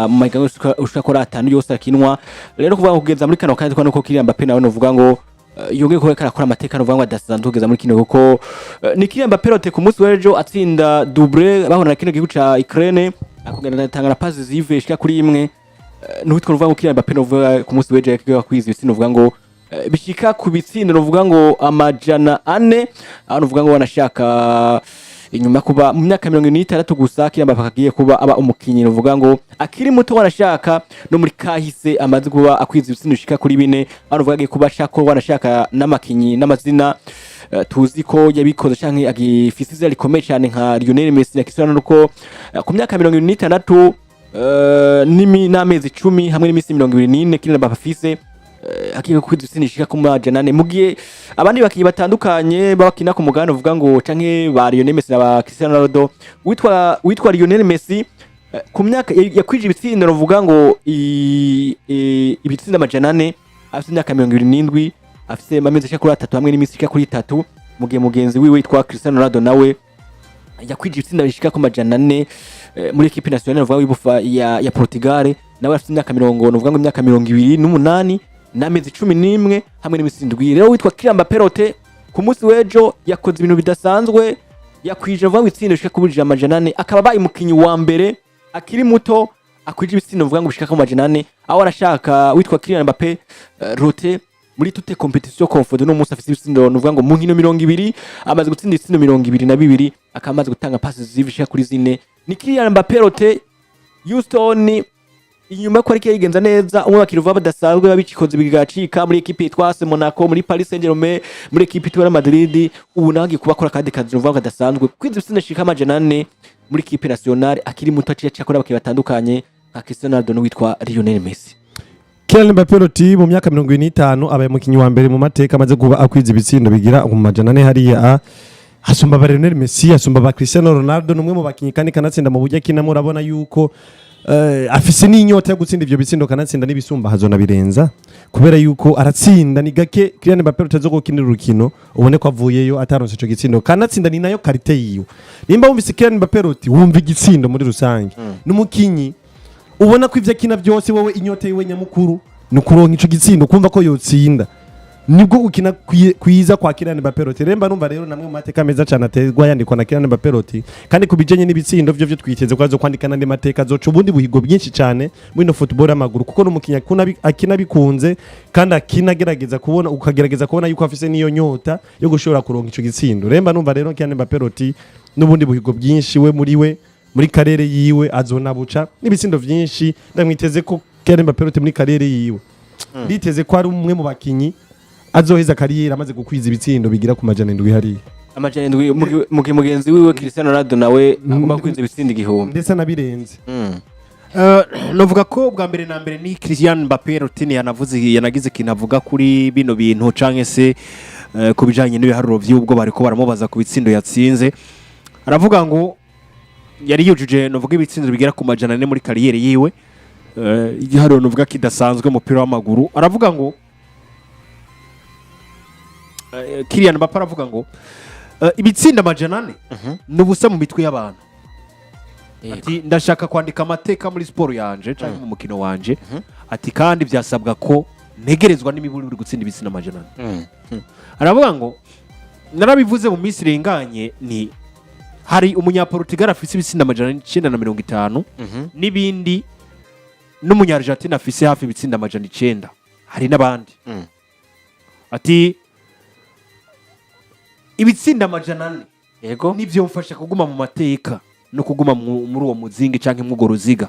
Mu mahiganwa ushika kuri atanu yose akinwa rero, kuvuga ngo kugeza muri kano kanya twabona ko Kylian Mbappe nawe novuga ngo yongeye kuba karakora amateka, novuga ngo adasanzwe kugeza muri kino, kuko ni Kylian Mbappe rote ku munsi w'ejo atsinda doublé bahura na kino gihugu ca Ukraine, akongera atanga na passe décisive ishika kuri imwe. N'uwitwa novuga ngo Kylian Mbappe novuga ku munsi w'ejo yakiga kwiza ibitsindo, novuga ngo bishika ku bitsindo novuga ngo 400, aho novuga ngo wanashaka inyuma kuba mu myaka 76 gusa Kylian Mbappe akagiye kuba aba umukinyi novuga ngo akiri muto, wanashaka no muri kahise amaze kuba akwiza ibitsindo bishika kuri bine, aho novuga agiye kuba ashaka wanashaka n'amakinyi n'amazina tuzi ko yabikoze canke agifise izina rikomeye cyane nka Lionel Messi na Cristiano Ronaldo, ku myaka 76 n'amezi 10 hamwe n'imisi 24 Kylian Mbappe afise, agiye kwiza ibitsindo bishika ku 400, mu gihe abandi bakinyi batandukanye bakina ku mugabane uvuga ngo canke ba Lionel Messi na ba Cristiano Ronaldo, witwa Lionel Messi ku myaka yakwije ibitsindo uvuga ngo ibitsindo 400 afise imyaka 27, afise amezi ashika kuri 3 hamwe n'imisi ishika kuri 3, mu gihe mugenzi wiwe witwa Cristiano Ronaldo nawe yakwije ibitsindo bishika ku 400 muri équipe nationale uvuga w'ibufa ya Portugal, nawe afite imyaka mirongo nuvuga ngo imyaka 28 n'amezi 11 hamwe n'imisi 7. Rero witwa Kylian Mbappe rote ku munsi w'ejo yakoze ibintu bidasanzwe, yakwije uvuga ngo itsinda bishika kuri 400, akaba abaye umukinyi wa mbere akiri muto akwije ibitsindo uvuga ngo bishika ku 400, aho arashaka witwa Kylian Mbappe rote muri toutes compétitions confondues no munsi afise ibitsindo nuvuga ngo mu nkino 20 amaze gutsinda ibitsindo 22, akaba amaze gutanga passes zibishika kuri zine. Ni Kylian Mbappe rote Houston, inyuma ko ariko yigenza neza, umwe bakiri vuba badasanzwe babicikoze bigacika muri équipe yitwa AS Monaco, muri Paris Saint-Germain, muri équipe yitwa Real Madrid, ubu nawe agiye kuba akora akandi kazi uvuga ngo kadasanzwe, kwiza ibitsindo shika 400 muri équipe nationale akiri muto, aciye acakora abakinnyi batandukanye nka Cristiano Ronaldo n'uwitwa Lionel Messi. Kylian Mbappé Loti mu myaka 75 abaye umukinnyi wa mbere mu mateka amaze kuba akwiza ibitsindo bigira mu 400 hariya, asumba ba Lionel Messi, asumba ba Cristiano Ronaldo. Ni umwe mu bakinnyi kandi kanatsinda mu buryo akinamo, urabona yuko afise n'inyota yo gutsinda ivyo bitsindo, kanatsinda n'ibisumba hazona birenza kubera yuko aratsinda. Ni gake Kylian Mbappé utazo gukinira urukino ubone ko avuyeyo ataronse ico gitsindo, kanatsinda ni nayo qualité yiwe. Nimba wumvise Kylian Mbappé Loti, wumva igitsindo muri rusange. N'umukinyi ubona ko ivyo akina byose, wowe inyota yiwe nyamukuru ni ukuronka ico gitsindo, kumva ko yotsinda, nibwo gukina kwiza kwa Kylian Mbappé Loti. Rero mba numva rero namwe mu mateka meza cyane aterwa yandikwa na Kylian Mbappé Loti. Kandi ku bijanye n'ibitsindo vyo twiteze ko azo kwandika n'andi mateka, azoca ubundi buhigo bwinshi cyane muri no football y'amaguru, kuko n'umukinnyi akina bikunze kandi akina agerageza kubona, ukagerageza kubona yuko afise n'iyo nyota yo gushobora kuronka ico gitsindo. Rero mba numva rero Kylian Mbappé Loti n'ubundi buhigo bwinshi we muri carrière yiwe azonabuca n'ibitsindo vyinshi. Ndamwiteze ko Kylian Mbappé Loti muri carrière yiwe, nditeze ko ari umwe mu bakinyi azoheza carrière amaze gukwiza ibitsindo bigira ku 700 hariya. 700, mu gihe mugenzi wiwe Cristiano Ronaldo nawe agomba kwiza ibitsindo 1000. Ndetse anabirenze. Novuga ko bwa mbere na mbere ni Kylian Mbappé Rotini yanavuze, yanagize ikintu avuga kuri bino bintu canke se ku bijanye n'ibiharuro vy'ubwo bariko baramubaza ku bitsindo yatsinze, aravuga ngo yari yujuje novuga ibitsindo bigera ku 400 muri carrière yiwe, igiharuro novuga kidasanzwe mu mupira w'amaguru. Aravuga ngo Kylian Mbappé aravuga ngo ibitsindo 400 ni ubusa mu mitwe y'abantu. Ati ndashaka kwandika amateka muri siporo yanje cyangwa mu mukino wanje. Ati kandi byasabwa ko ntegerezwa n'imiburi uri gutsinda ibitsindo 400. Aravuga ngo narabivuze mu minsi irenganye, ni hari umunyaportugal afise ibitsindo 950 n'ibindi, n'umunyargentine afise hafi ibitsindo 900, hari n'abandi. Ati ibitsindo 400 nivyo mfasha kuguma mu mateka no kuguma muri uwo muzingi canke mw'urwo ruziga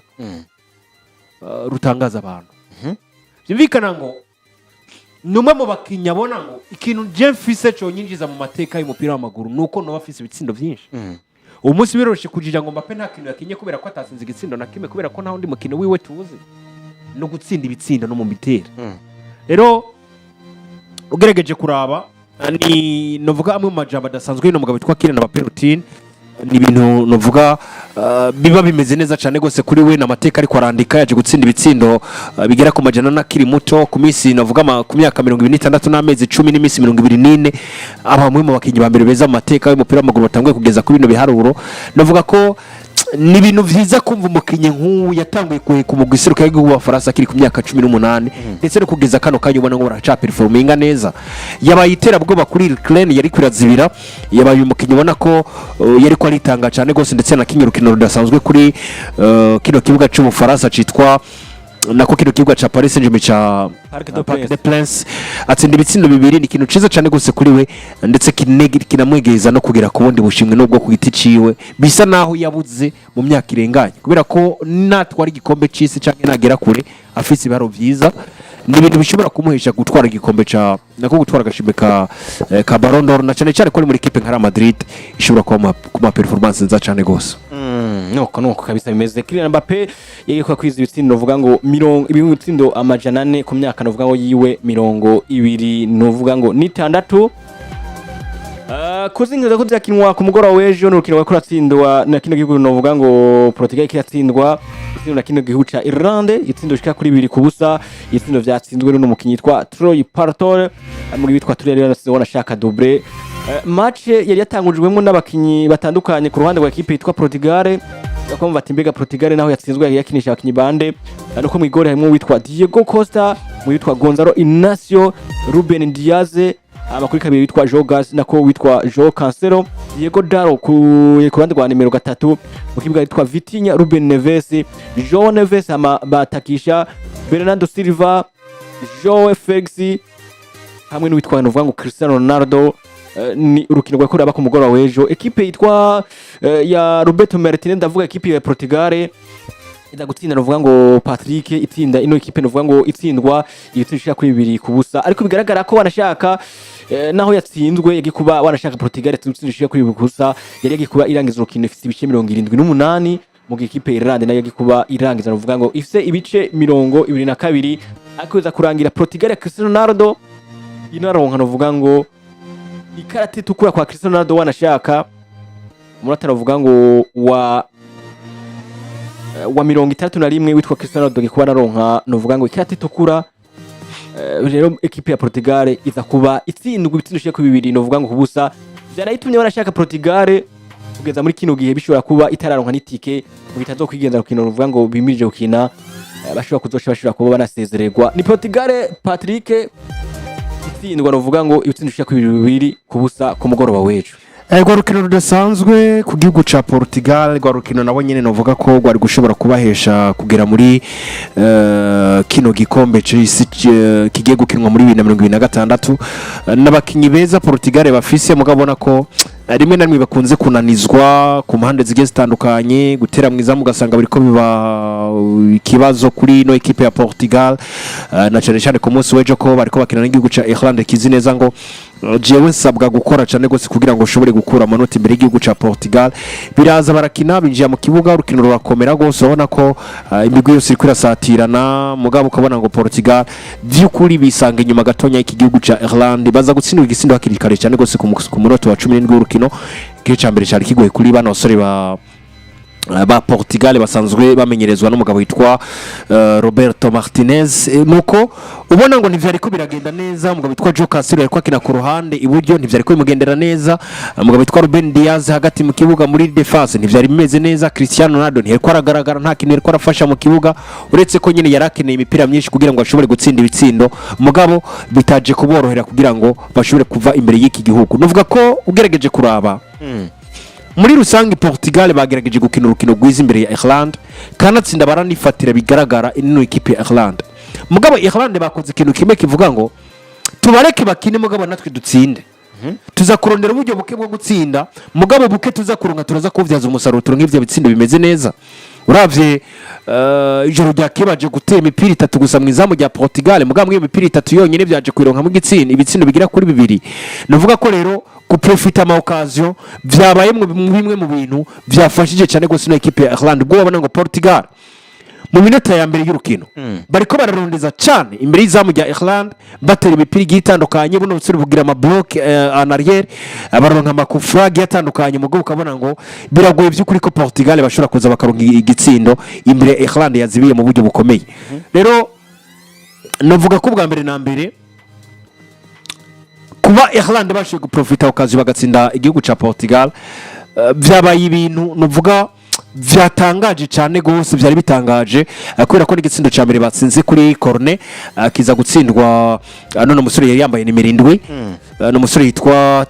rutangaza abantu. Byumvikana ngo ni umwe mu bakinnyi abona ngo ikintu je mfise conyinjiza mu mateka y'umupira w'amaguru ni uko noba afise ibitsindo vyinshi. Uwo munsi biroroshe kujija ngo Mbappe nta kintu yakinye kubera ko atatsinze igitsindo na kimwe, kubera ko nta wundi mukino wiwe tuzi no gutsinda ibitsindo no mu mitera. Rero ugerageje kuraba, ni novuga amwe mu majambo adasanzwe y'uno mugabo witwa Kylian Mbappé Rutine, ni ibintu novuga biba bimeze neza cyane rwose kuri we n'amateka ariko arandika. Yaje gutsinda ibitsindo bigera ku 400 akiri muto, ku minsi novuga ku myaka 26 n'amezi 10 n'iminsi 24, aba bamwe mu bakinnyi ba mbere beza mu mateka y'umupira w'amaguru batanguye kugeza kuri bino biharuro. Novuga ko Ni ibintu vyiza kumva umukinnyi nk'ubu yatanguye guheka umugwi iseruka y'igihugu w'Abafaransa akiri ku myaka 18, ndetse no kugeza kano kanya ubona ngo baracaperforminga neza. Yabaye iterabwoba kuri Ukraine yari kwirazibira, yabaye umukinnyi ubona ko yari ko aritanga cyane rwose, ndetse anakinye urukino rudasanzwe kuri kino kibuga cy'Ubufaransa citwa, nako kino kibuga ca Paris Saint-Germain ca Parc des Parc Princes. des Princes, atsinda ibitsindo bibiri. Ni ikintu ciza cyane rwose kuri we, ndetse kinamwegereza no kugera ku bundi bushimwe nubwo ku giti ciwe bisa naho yabuze mu myaka irenganye, kubera ko natwara igikombe c'isi canke nagera kure afise ibiharo vyiza, ni ibintu bishobora kumuhesha gutwara igikombe ca, nako gutwara agashimwe ka Ballon d'Or, na cyane cyane ko ari muri équipe nka Real Madrid ishobora kuba kuma performance nziza cyane rwose. Nuko kabisa bimeze. Kylian Mbappe yagiye kwiza ibitsindo novuga ngo mirongo ibitsindo 400 ku myaka novuga ngo yiwe 26. Kuzingiza ko vyakinwa ku mugoroba w'ejo, n'urukino rwariko ruratsindwa na kino gihugu novuga ngo Portugal kiratsindwa itsindo na kino gihugu ca Irlande, itsindo shika kuri 2-0. Itsindo vyatsinzwe n'uno mukinyi yitwa Troy Parrott. Mu witwa Troy rero yatsinze wanashaka doublé. Match yari yatangujwemo n'abakinyi batandukanye ku ruhande rwa équipe yitwa Portugal. Bakumva ati: "Mbega Portugal naho yatsinzwe yari yakinisha abakinyi bande?" Nuko mw'igore harimo uwitwa Diego Costa, mu witwa Gonzalo Inacio, Ruben Diaz, amakuru kabiri witwa Joe Gas, nako witwa Joe Cancelo, Diego Dalot ku ruhande rwa nimero 3, mu kibuga witwa Vitinha, Ruben Neves, Joao Neves, ama batakisha Bernardo Silva, Joe Felix hamwe n'uwitwa novuga ngo Cristiano Ronaldo. Ni urukino rwariko ruraba ku mugoroba w'ejo. Ekipe yitwa ya Roberto Martinez, ndavuga ekipe ya Portugal, iza gutsinda novuga ngo Patrick itsinda ino ekipe novuga ngo itsindwa ibitsindo bishika kuri 2-0. Ariko bigaragara ko wanashaka naho yatsinzwe yagiye kuba, wanashaka Portugal yatsinzwe ibitsindo bishika kuri 2-0, yari yagiye kuba irangiza urukino ifise ibice 78, mu gihe ikipe ya Irlande nayo yagiye kuba irangiza novuga ngo ifise ibice 22. Ariko iza kurangira Portugal ya Cristiano Ronaldo inaronka novuga ngo ikarata itukura kwa Cristiano Ronaldo, wanashaka umunota novuga ngo wa 61 witwa Cristiano Ronaldo kuba naronka novuga ngo ikarata itukura. Rero ekipe ya Portugal iza kuba itsindwa ibitsindo bishika kuri bibiri novuga ngo kubusa. Vyarayitumye barashaka Portugal kugeza muri kino gihe bishobora kuba itararonka n'itike mu bitazokwigenza rukino novuga ngo bimirije gukina, bashobora kuzoca bashobora kuba banasezererwa. Ni Portugal, Patrick, itsindwa novuga ngo ibitsindo bishika kuri 2-0 ku mugoroba w'ejo. Rwa rukino rudasanzwe ku gihugu ca Portugal, rwa rukino nabo nyene novuga ko rwari gushobora kubahesha kugera muri kino gikombe c'isi kigiye gukinwa muri 2026. N'abakinyi beza Portugal bafise, mugabo ubona ko rimwe na rimwe bakunze kunanizwa ku mpande zigiye zitandukanye, gutera mwizamu ugasanga biriko biba ikibazo kuri ino ekipe ya Portugal, na cyane cyane ku munsi w'ejo ko bariko bakina n'igihugu ca Irlande kizi neza ngo jewe nsabwa gukora cyane gose kugira ngo ushobore gukura amanota imbere y'igihugu ca Portugal. Biraza barakina, binjira mu kibuga, urukino rurakomera gose, urabona ko imigwi yose iriko irasatirana, mugabo ukabona ngo Portugal vy'ukuri bisanga inyuma gatonya y'iki gihugu ca Irlande. Baza gutsindwa igitsindo hakiri kare cyane gose ku munota wa 17 w'urukino. Igice ca mbere cari kigoye kuri bano basore ba Portugal basanzwe bamenyerezwa n'umugabo witwa Roberto Martinez. Nuko ubona ngo ntivyariko biragenda neza. Umugabo witwa Joe Cancelo yariko akina ku ruhande iburyo, ntivyariko bimugendera neza. Umugabo witwa Ruben Diaz hagati mu kibuga muri défense ntivyari bimeze neza. Cristiano Ronaldo ntiyariko aragaragara, nta kintu yariko arafasha mu kibuga, uretse ko nyine yari akeneye imipira myinshi kugira ngo ashobore gutsinda ibitsindo, mugabo bitaje kuborohera kugira ngo bashobore kuva imbere y'iki gihugu. Nuvuga ko ugerageje kuraba muri rusange, Portugal bagerageje gukina urukino rwiza imbere ya Irlande, kanatsinda baranifatira bigaragara ino ekipe ya Irlande. Mugabo Irlande bakoze ikintu kimwe kivuga ngo tubareke bakine, mugabo natwe dutsinde, tuza kurondera uburyo buke bwo gutsinda, mugabo buke tuza kuronka turaza kububyaza umusaruro, turonka ivyo bitsindo bimeze neza. Uravye ijoro ryakibaje gutera imipira itatu gusa mu izamu rya Portugal, mugabo muri iyo mipira itatu yonyine byaje kuyironka igitsinda, ibitsindo bigira kuri bibiri. Nuvuga ko rero guprofita ama occasion vyabaye mu bimwe mu bintu vyafashije cyane gose ino ekipe ya Irlande, ubwo babona ngo Portugal mu minota ya mbere y'urukino bariko bararondeza cyane imbere y'izamu rya Irlande, batera imipira igiye itandukanye, buno busore bugira ama bloc en arrière, baronka ama coup franc agiye atandukanye, mugabo ukabona ngo biragoye by'ukuri ko Portugal bashobora kuza bakaronka igitsindo imbere ya Irlande yazibiye mu buryo bukomeye. Rero navuga ko bwa mbere na mbere kuba Irlande bashoboye guprofita occasion bagatsinda igihugu ca Portugal, vyabaye ibintu nuvuga Vyatangaje cyane gose, byari bitangaje kubera ko n'igitsindo cya mbere batsinze kuri corner kiza gutsindwa none umusore yari yambaye nimero 7, ni umusore yitwa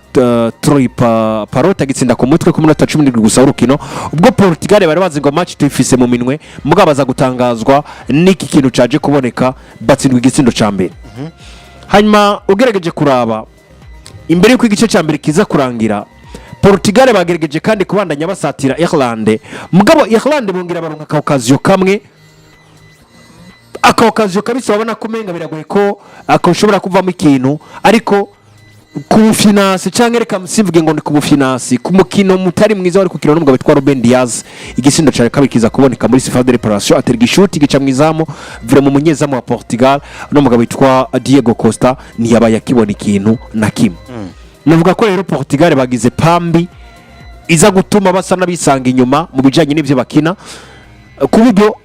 Troy Parrott, agitsinda ku mutwe ku minota 17 gusa w'urukino. Ubwo Portugal bari bazi ngo match tuyifise mu minwe, mugabo baza gutangazwa n'iki kintu caje kuboneka, batsindwa igitsindo ca mbere. Hanyuma ugerageje kuraba imbere y'uko igice cya mbere kiza kurangira, Portugal bagerageje kandi kubandanya basatira Irlande, mugabo Irlande bongera baronka aka occasion kamwe, aka occasion kabisa babona ko umenga biragoye ko ako ushobora kuvamo ikintu, ariko ku bufinansi cyangwa reka simvuge ngo ni ku bufinansi, ku mukino mutari mwiza wari kukina n'umugabo witwa Ruben Diaz, igisindo cya kabiri kiza kuboneka muri surface de réparation, atera igishuti gica mu izamu. Vraiment umunyezamu wa Portugal n'umugabo witwa Diego Costa ntiyabaye akibona ikintu na kimwe. Navuga ko rero Portugal bagize pambi iza gutuma basa n'abisanga inyuma mu bijyanye n'ibyo bakina, ku buryo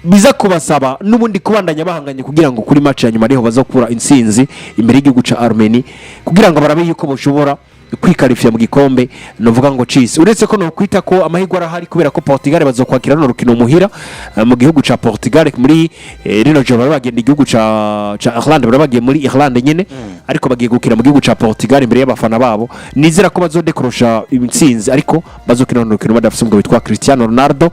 biza kubasaba n'ubundi kubandanya bahanganye kugira ngo kuri match ya nyuma ariho bazakura intsinzi imbere y'igihugu ca Armenie, kugira ngo barabe yuko bashobora kwikarifiya mu gikombe novuga ngo cisi. Uretse ko nokwita ko amahirwe arahari, kubera ko Portugal bazokwakira runo rukino muhira mu gihugu ca Portugal muri rino joro. Bari bagenda igihugu ca Irlande, bari bagiye muri Irlande nyene, ariko bagiye gukina mu gihugu ca Portugal imbere y'abafana babo. Nizera ko bazodekorosha intsinzi, ariko bazokina runo rukino badafise umugabo witwa Cristiano Ronaldo.